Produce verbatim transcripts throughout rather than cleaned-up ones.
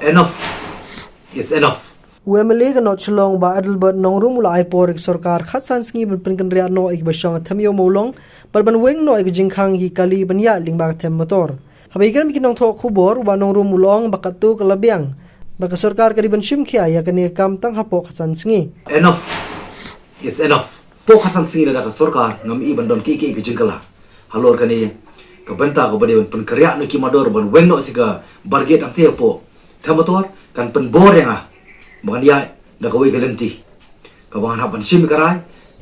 Enough is enough. U M L A ka North Shillong Bah Adelbert Nongrum u la ai por ïa ka sorkar khatsan sngi ban pynkynriah noh ïa kiba shong ha Them Ïew Mawlong bad ban weng noh ïa ka jingkhang ïa ki kali ban ïaid lyngba ka them motor. Haba ïakren bad ki nongthoh khubor, u Bah Nongrum u la ong ba katto ka la biang bad ka sorkar ka dei ban shim khia ïa kane ka kam tang hapoh khatsan sngi. Enough is enough. Hapoh khatsan sngi lada ka sorkar ngam i ban don kiei kiei ka jingkylla halor kane ka bynta kaba dei ban pynkynriah noh ki mardor ban weng noh ïa ka bar gate hangtei hapoh them motor, kan pynbor ïa nga ba ngan ïaid da kawei ka lynti kaba ngan hap ban shim ïa ka rai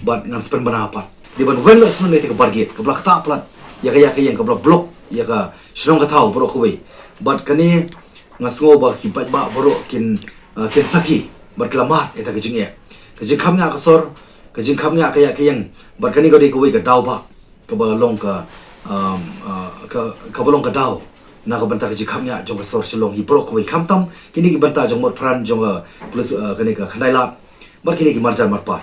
bad ngan sa pynbna pat. Dei ban weng noh shnong ïa ka bar gate kaba la ktah palat ïa ka, ïa ka ïeng, kaba la block ïa ka shnong ka thaw baroh kawei. Bad kane nga sngew ba ki paidbah baroh kin, ah, kin sakhi bad ki la mad ïa ka jingeh, ka jingkham ñiah ka sor, ka jingkham ñiah ka ïa ka ïeng. Bad kane ka dei kawei ka daw ba kaba long ka, um, uh, ka, kaba long ka daw na ka bynta ka jingkham ñiah jong ka sor Shillong hi baroh kawei, khamtam kine ki bynta jong Motphran, jong ka police, uh, kane ka Khyndai Lad bad kine ki marjan marpar.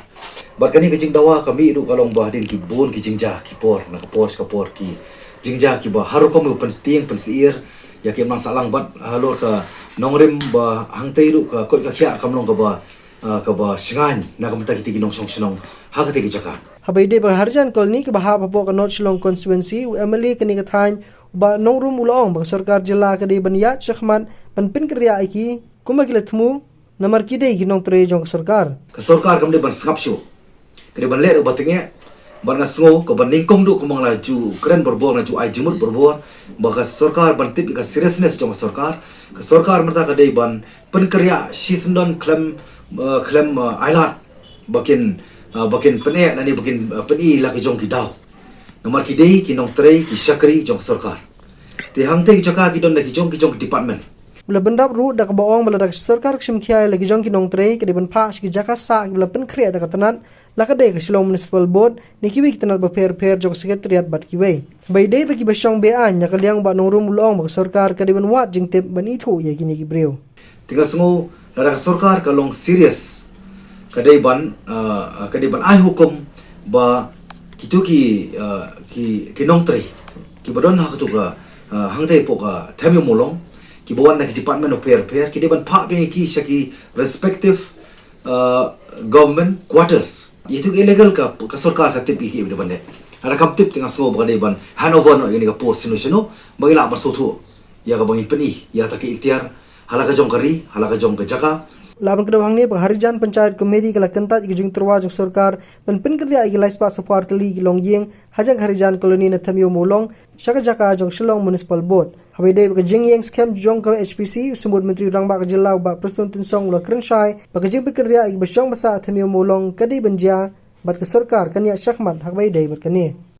Bad kane ka jingdawa ka mih ruh ka long ba hadien ki bun ki jingjia ki por, na ka por sha ka por, ki jingjia kiba har rukom u pyntieng pynsyier ïa ki imlang sahlang bad halor ka nongrim ba hangtei ruh ka koit ka khiah kam long kaba, ah, kaba shngaiñ na ka bynta kitei ki nongshong shnong ha katei ka jaka. Haba ïadei bad ka Harijan Colony kaba hap hapoh ka North Shillong Constituency, u M L A kane ka thaiñ u Bah Nongrum u la ong ba ka sorkar jylla ka dei ban ïaid shakhmat ban pynkynriah ïa ki kumba ki la thmu, namar ki dei ki nongtrei jong ka sorkar. Ka sorkar kam dei ban sngap shuh, ka dei ban leh ruh ba tyngeh. Bad nga sngew kaba nyngkong ruh kumba nga la ju kren barabor, nga la ju ai jingmut barabor ba ka sorkar, ban tip ïa ka seriousness jong ka sorkar, ka sorkar mynta ka dei ban pynkynriah shisyndon khlem, uh, khlem, uh, ailad ba kin, uh, ba kin pyneh lane ba kin, uh, pyni la ki jong ki daw. Namar ki dei ki nongtrei, ki shakri jong ka sorkar. Te hangtei ka jaka ki don da ki jong ki jong ki department. U la bynrap ruh da kaba ong ba lada ka sorkar ka shim khia ïa la ki jong ki nongtrei, ka dei ban phah sha ki jaka sah kiba la pynkhreh da ka tnat, la ka dei ka Shillong Municipal Board ne kiwei ki tnat bapher bapher jong ka Secretariat bad kiwei. Haba ïadei bad kiba shong be-aiñ, na ka liang u Bah Nongrum u la ong ba ka sorkar ka dei ban wad jingtip ban ithuh ïa kine ki briew. Te nga sngew lada ka sorkar ka long serious, ka dei ban, uh, ka dei ban ai hukum ba kito ki, uh, ki, ki nongtrei kiba don ha kato ka, uh, hangtei hapoh ka Them Ïew Mawlong, kiba wan na ki department bapher bapher, ki dei ban phah biang ïa ki sha ki respective, uh, government quarters. Ïa kito ki illegal ka, ka sorkar ka tip ïa ki ba dei ban leh. Lada kam tip te nga sngew ba ka dei ban hand over noh ïa kane ka post shano shano ba ngin lah ban sngewthuh ïa kaba ngin pyni ïa kata ka iktiar ha la ka jong ka ri, ha la ka jong ka jaka. La ban kdew hangne ba ka Harijan Panchayat Committee ka la kyntait ïa ka jingtyrwa jong ka sorkar ban pynkynriah ïa ki lai spah saw phew tylli ki longïing hajan ka Harijan Colony na Them Ïew Mawlong sha ka jaka jong Shillong Municipal Board. Haba ïadei bad ka jingïeng skhem jong ka H P C, u Symbud Myntri Rangbah ka jylla u Bah Prestone Tynsong u la kren shai ba ka jingpynkynriah ïa kiba shong ba sah ha Them Ïew Mawlong ka dei ban jia bad ka sorkar kan ïaid shakhmat ha kaba ïadei bad kane.